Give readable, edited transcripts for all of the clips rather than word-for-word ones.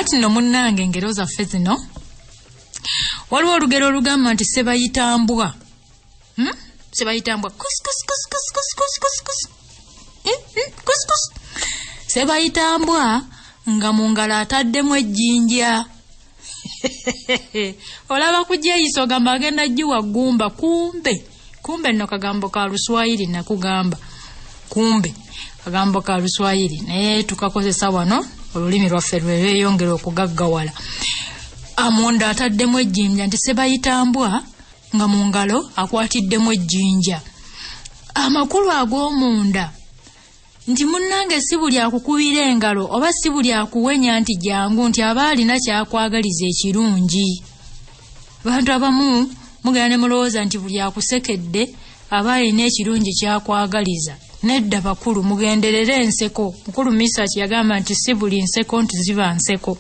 Kakati nno munnange, engero zaffe zino, waliwo olugero olugamba nti sebayitambwa, Sebayitambwa kus kus kus kus kus kus kus kus, kus kus. Sebayitambwa nga mu ngalo ataddemu ejjinja. Olaba kujeyisa, ogamba agenda giwa ggumba, kumbe kumbe nno kagambo ka Luswayiri. Nakugamba kumbe kagambo ka Luswayiri, naye tukakozesa wano olulimi lwaffe lwe lweyongera okugaggawala. Amunda ataddemu ejjinja, nti sebayitambwa nga mu ngalo akwatiddemu ejjinja. Amakulu ag'omunda nti munnange, si buli akukubira engalo oba si buli akuwenya nti jangu nti aba alina kyakwagaliza ekirungi. Bantu abamu mugenda ne mulowooza nti buli akusekedde aba alina ekirungi kyakwagaliza. Nedda bakulu, mugenderere enseko. Mukulu Misaki yagamba nti si buli nseko nti ziba nseko.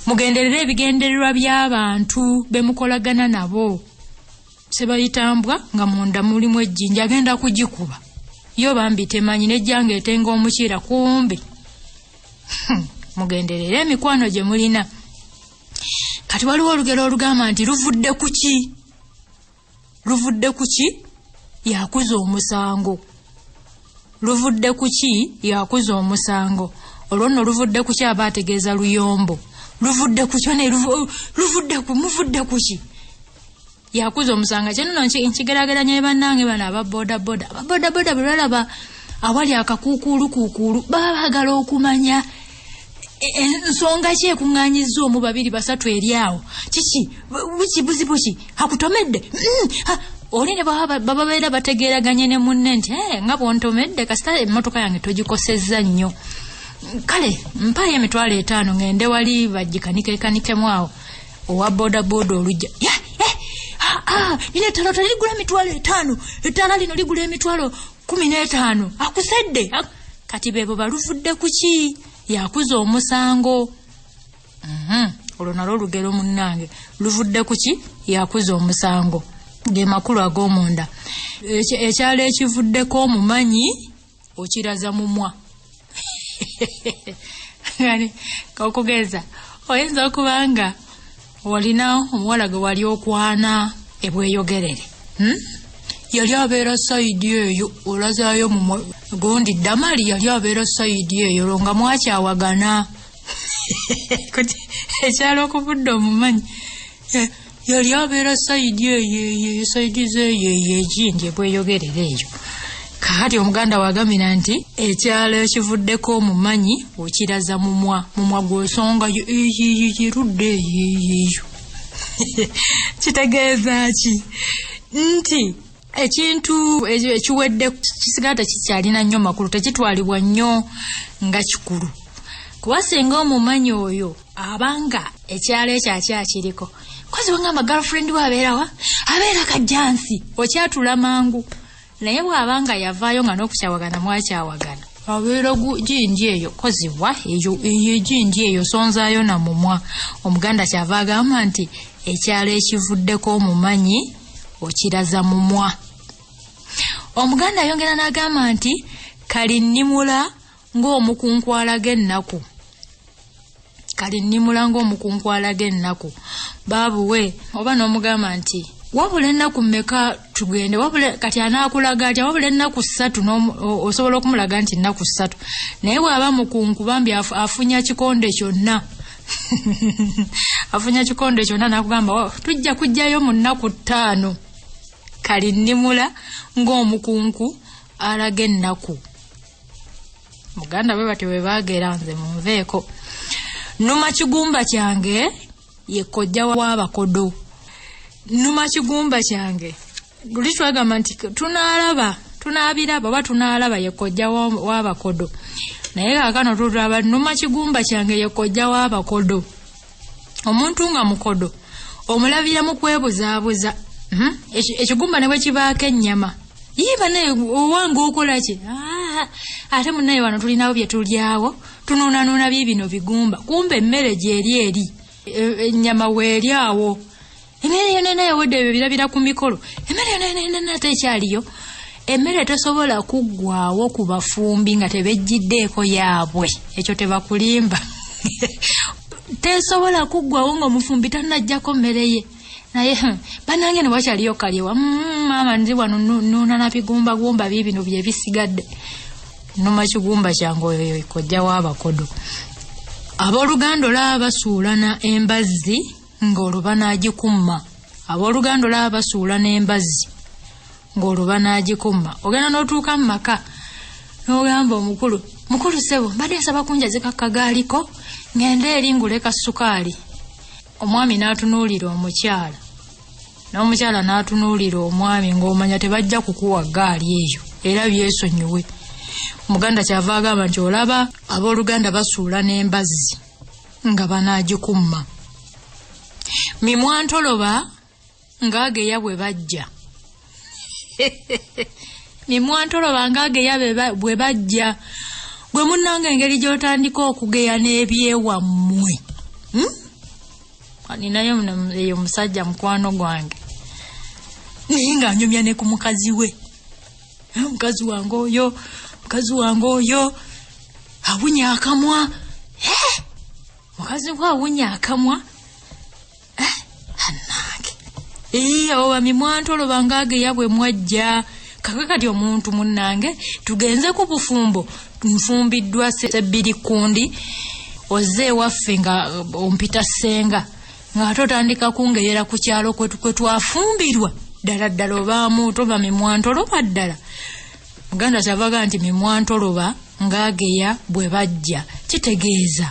Mugenderere ebigendererwa by'abantu bemukolagana nabo. Sebayitambwa nga munda mulimu ejjinja, agenda kugikuba yo bambi temanyi nejjanga etenga omukira. Kumbe mugenderere emikwano gye mulina. Kati waliwo olugero olugamba nti luvudde ku ki? Luvudde ku ki yakuza omusango. Luvudde ku ki yakuza omusango. Olwo nno luvudde ku ki aba ategeeza luyombo. Luvudde ku ki ne luvudde ku, muvudde ku ki yakuza omusango. Kyenno nkigerageranya ne bannange bano aba bodaboda. Aba bodaboda bwe balaba awali akakuukuulu kuukuulu, baba baagala okumanya ensonga ki ekuŋŋaanyizza omu, babiri, basatu eri awo. Kiki buki, buzibu ki akutomedde? Oli ne baba babeera bategeeraganye ne munne nti, "Eh, nga bw'ontomedde, kasita emmotoka yange togikosezza nnyo, kale mpaayo 50,000 ŋŋende wali bagikanikeekanikemu awo." Owa bodaboda olujja, "Ya, eh, ah, ah, lino ettaala teligula 50,000, ettaala lino ligula 15,000." Akusedde. Kati beebo baluvudde ku ki yakuza omusango. Olwo nalwo olugero munnange, luvudde ku ki yakuza omusango, ge makulu ag'omunda. Ekyalo ekivuddeko omumanyi okiraza mumwa. Okugeza, oyinza okuba nga olina omuwala gwe wali okwana ebweyogerere, Yali abeera side eyo, olazaayo mumwa gundi Damali yali abeera side eyo, olwo nga mwakyawagana. Kuti ekyalo okuvudde omumanyi, yali abeera side eyo, eyo side zeeyo, eyo egindi ebweyogerere eyo. Kakati omuganda wagambira nti ekyalo ekivuddeko omumanyi okiraza mumwa, mumwa gwosongayo erudda eyo eyo eyo. Kitegeeza ki? Nti ekintu ekiwedde kisigala tekikyalina nnyo makulu, tekitwalibwa nnyo nga kikulu. Kuba singa omumanyi oyo abanga ekyalo ekyo akyakiriko, kozi wangamba girlfriend we abeerawa, abeera Kajjansi, okyatula mangu. Naye bw'abanga yavaayo nga n'okukyawagana mwakyawagana, abeera gindi eyo, kozibwa eyo eyo egindi eyo, sonzaayo na mumwa. Omuganda kyava agamba nti ekyalo ekivuddeko omumanyi okiraza mumwa. Omuganda ayongera n'agamba nti kalinnimula ng'omukunkwala g'ennaku, kalinnimula ng'omukunkwala g'ennaku. Baabuwe oba n'omugamba nti wabula ennaku mmeka tugende, wabula kati anaakulaga atya? Wabula ennaku 3, osobola okumulaga nti ennaku 3. Naye bw'aba mukunku bambi afunya kikonde kyonna, afunya kikonde kyonna n'akugamba, "Tujja kujjayo mu nnaku 5." Kalinnimula ng'omukunku alaga ennaku. Muganda bwe batyo bwe baagera. Nze munveeko. Numa kigumba kyange ye kojja w'abakodo. Numa kigumba kyange, luli twagamba nti tunaalaba, tunaabiraba oba tunaalaba, ye kojja w'abakodo. Naye kaakano tulaba numa kigumba kyange ye kojja w'abakodo. Omuntu nga mukodo omulabira mu kwebuzaabuza. Ekigumba ne bwe kibaako ennyama, yiba naye owange okola ki? Ah, ate munnaye wano tulinawo bye tulyawo, tunuunanuuna biibino bigumba, kumbe emmere gyeri eri, ennyama weeri awo, emmere yonna yawedde. Ebyo birabira ku mikolo, emmere yonna yonna ate ekyaliyo. Emmere tesobola kuggwawo ku bafumbi nga tebejjiddeeko yaabwe, ekyo tebakulimba. Tesobola kuggwawo ng'omufumbi tannaggyako mmere ye. Naye bannange ne wakyaliyo kalyewa. Maama nzi wano nnuuna na bigumbagumba biibino bye bisigadde. Nnuma kigumba kyange oyo kojja w'abakodo. Abooluganda olaba basuulana embazzi ng'olwo banaagikumma. Abooluganda olaba basuulana embazzi ng'olwo banaagikumma. Ogenda n'otuuka mu maka n'ogamba omukulu, mukulu ssebo mbadde nsaba kunjazika kagaaliko ngende eri ngule ka ssukaali. Omwami n'atunuulira omukyala n'omukyala n'atunuulira omwami ng'omanya tebajja kukuwa ggaali eyo era byesonyiwe. Omuganda kyava agamba nti olaba abooluganda basuula n'embazzi nga banaagikumma. Mimwa ntoloba ng'ageya bwe bajja. Mimwa ntoloba ng'ageya bwe bajja. Gwe munnange engeri gy'otandika okugeya n'ebyewammwe. Ninayo eyo musajja mukwano gwange naye ng'anyumya ne ku mukazi we. Mukazi wange oyo, mukazi wange oyo awunya akamwa. Mukazi we awunya akamwa. Annange. Abo bamimwa ntoloba ng'ageya bwe mwajja. Kakati omuntu munnange tugenze ku bufumbo, nfumbiddwa sebbiri kundi, ozze ewaffe nga ompita ssenga, ng'ate otandika kungeyera ku kyalo kwe twafumbirwa. Ddala ddala obaamu toba mimwa ntoloba ddala. Muganda kyavaga nti mimwa ntoloba ng'ageya bwe bajja. Kitegeeza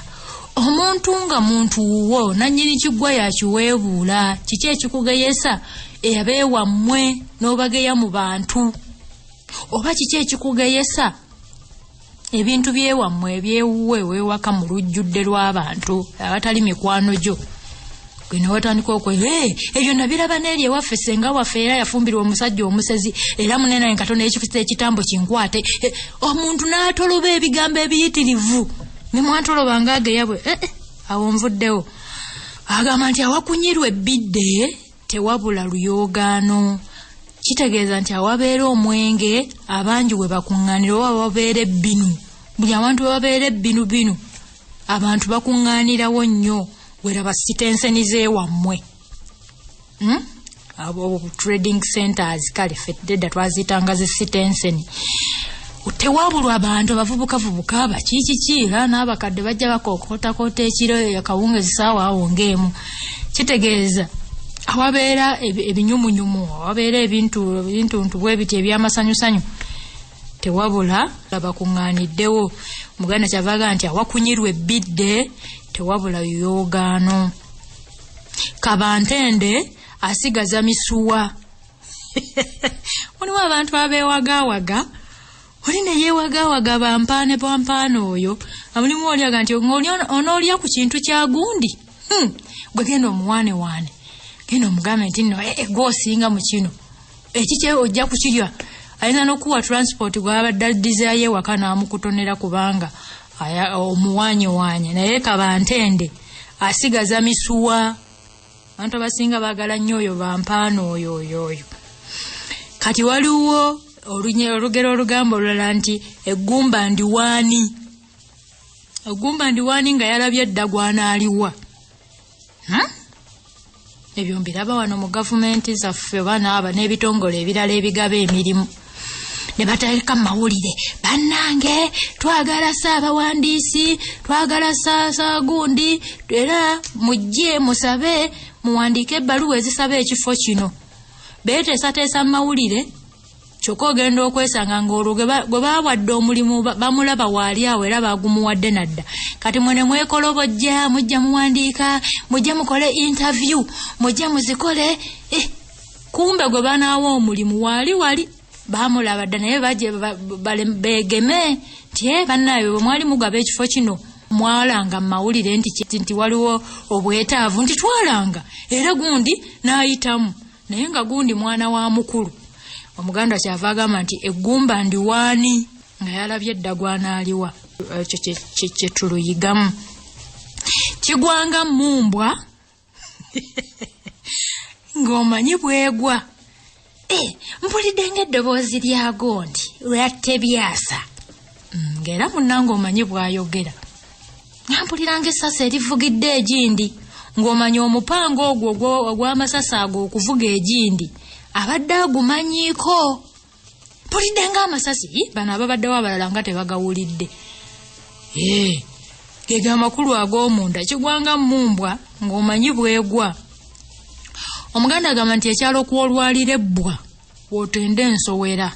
omuntu nga muntu wuwo nannyini kiggwa yakiweebuula. Kiki ekikugeyesa eyabeewammwe n'obageya mu bantu? Oba kiki ekikugeyesa ebintu byewammwe ebyewuwe ewewaka mu lujjudde lw'abantu abatali mikwano gyo? Gwe ne watandika okwe, ebyo nabiraba n'eri ewaffe, ssenga waffe era yafumbirwa omusajja omusezi, era munene katono ekifisa ekitambo kinkwate. Omuntu n'atoloba ebigambo ebiyitirivu. Mimwa ntoloba ng'ageya bwe awo nvuddewo. Agamba nti awakunyirwa ebbidde tewabula luyoogaano. Kitegeeza nti awabeera omwenge abangi we bakuŋŋaanira, oba wabeera ebbinu. Buli awantu we wabeera ebbinu binu abantu bakuŋŋaanirawo nnyo. Weraba sitenseni z'ewammwe. Abo trading centers, kale ffe edda twaziyitanga zi sitenseni. Tewabulwa abantu abavubukavubuka bakiikiki era n'abakadde bajja bakookotakota ekiro akawungezi ssaawa awo ng'emu. Kitegeeza awabeera ebinyumunyumu, awabeera ebintuntu bwe biti ebyamasanyusanyu tewabula bakuŋŋaaniddewo. Omuganda kyava agamba nti awakunyirwa ebbidde tewabula luyoogaano. Kabantende asigaza misuwa. Mulimu abantu abeewagaawaga, oli ne yeewagaawaga bampaane bampaane oyo. Mulimu oli aga nti onoolya ku kintu kya gundi. Gwe genda omuwaanewaane, genda omugambe nti nno gwe osinga mu kino, ekikye ojja kukirya. Ayinza n'okuwa transport gw'abadde addizaayo ewaka n'amukutonera kubanga omuwaanyewaanye. Naye kabantende asigaza misuwa. Abantu abasinga baagala nnyo oyo bampaane oyo oyo oyo. Kati waliwo olugero olugamba olulala nti eggumba ndiwaani. Eggumba ndiwaani nga yalabye edda gw'anaaliwa. Ebyo mbiraba wano mu gavumenti zaffe oba n'aba n'ebitongole ebirala ebigaba emirimu. Ne bateeka mu mawulire, bannange twagala ssaabawandiisi, twagala saagundi, era mujje musabe muwandiike ebbaluwa ezisaba ekifo kino. Beeteesateesa mu mawulire, kyokka ogenda okwesanga ng'olwo gwe baawadde omulimu bamulaba waali awo era baagumuwadde nadda. Kati mwe ne mwekolobojja, mujja muwandiika, mujja mukole interview, mujja muzikole. Kumbe gwe banaawa omulimu waali wali baamulaba dda, naye bajje beegeme nti bannaabe bwe mwali mugaba ekifo kino mwalanga mu mawulire nti waliwo obwetaavu, nti twalanga era gundi n'ayitamu, naye nga gundi mwana wa mukulu. Omuganda kyava agamba nti eggumba ndiwaani nga yalabye edda gw'anaaliwa. Ekyo kye tuluyigamu. Kigwanga mmumbwa ng'omanyi bwegwa. Mpulidde ng'eddoboozi lya gundi lwatte byasa. Ng'era munnange omanyi bw'ayogera. Nga mpulira ng'essasi erivugidde egindi, ng'omanya omupango ogwo ogw'amasasi ago okuvuga egindi abadde agumanyiiko. Mpulidde ng'amasasi, bano ababaddewo abalala nga tebagawulidde. Gego amakulu ag'omunda, kigwanga mmumbwa ng'omanyi bwegwa. Omuganda agamba nti ekyalo kw'olwalira ebbwa w'otenda ensowera.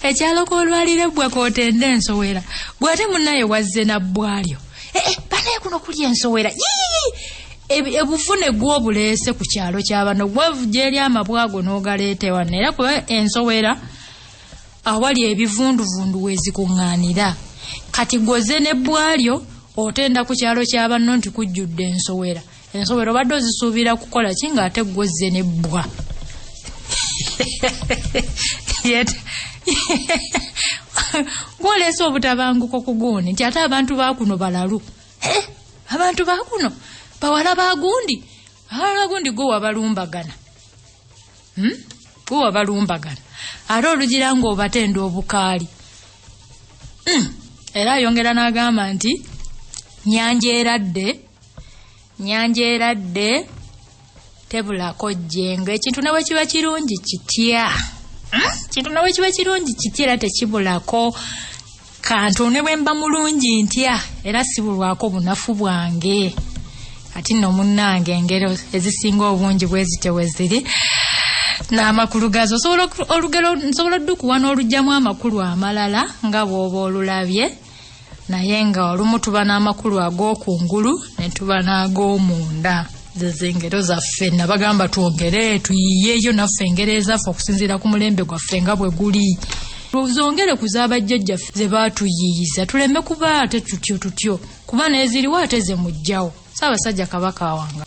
Ekyalo kw'olwalira ebbwa kw'otenda ensowera. Gwe ate munnaye wazze na bbwalyo. Banaye kuno kuli ensowera. Ebuvune gw'obuleese ku kyalo kya bano, gw'ovujja eri amabwa ago n'ogaleeta wano. Era kuba ensowera awali ebivunduvundu weezikuŋŋaanira. Kati gwoze n'ebbwalyo otenda ku kyalo kya banno nti kujjudde ensowera. Ensowera obadde ozisuubira kukola ki ng'ate gwozze n'ebbwa? Gw'oleese obutabanguko ku gundi nti ate abantu ba kuno balalu. Abantu ba kuno bawala ba gundi, abawala ba gundi gwe wabalumbagana. Gwe wabalumbagana. Ate olugira ng'obatenda obukaali. Era ayongera n'agamba nti nnyanja eradde tebulako jjengo. Ekintu ne bwe kiba kirungi kitya? Ekintu ne bwe kiba kirungi kitya era tekibulako kantu. Ne bwe mba mulungi ntya era sibulwako bunafu bwange. Ati nno munnange engero ezisinga obungi bwe zityo bwe ziri n'amakulu gaazo. Osobola olugero nsobola oddukuwa n'oluggyamu amakulu amalala nga bw'oba olulabye, naye nga olumu tuba n'amakulu ag'okungulu ne tuba n'ag'omunda. Zezo engero zaffe nabagamba twongere tuyiyeeyo naffe engero ezaffe okusinziira ku mulembe gwaffe nga bwe guli. Zongere ku z'abajjajjaffe ze baatuyiiyiza, tuleme kuba ate tutyo tutyo, kuba n'eziriwo ate ze mujjawo. Ssaabasajja Kabaka wange.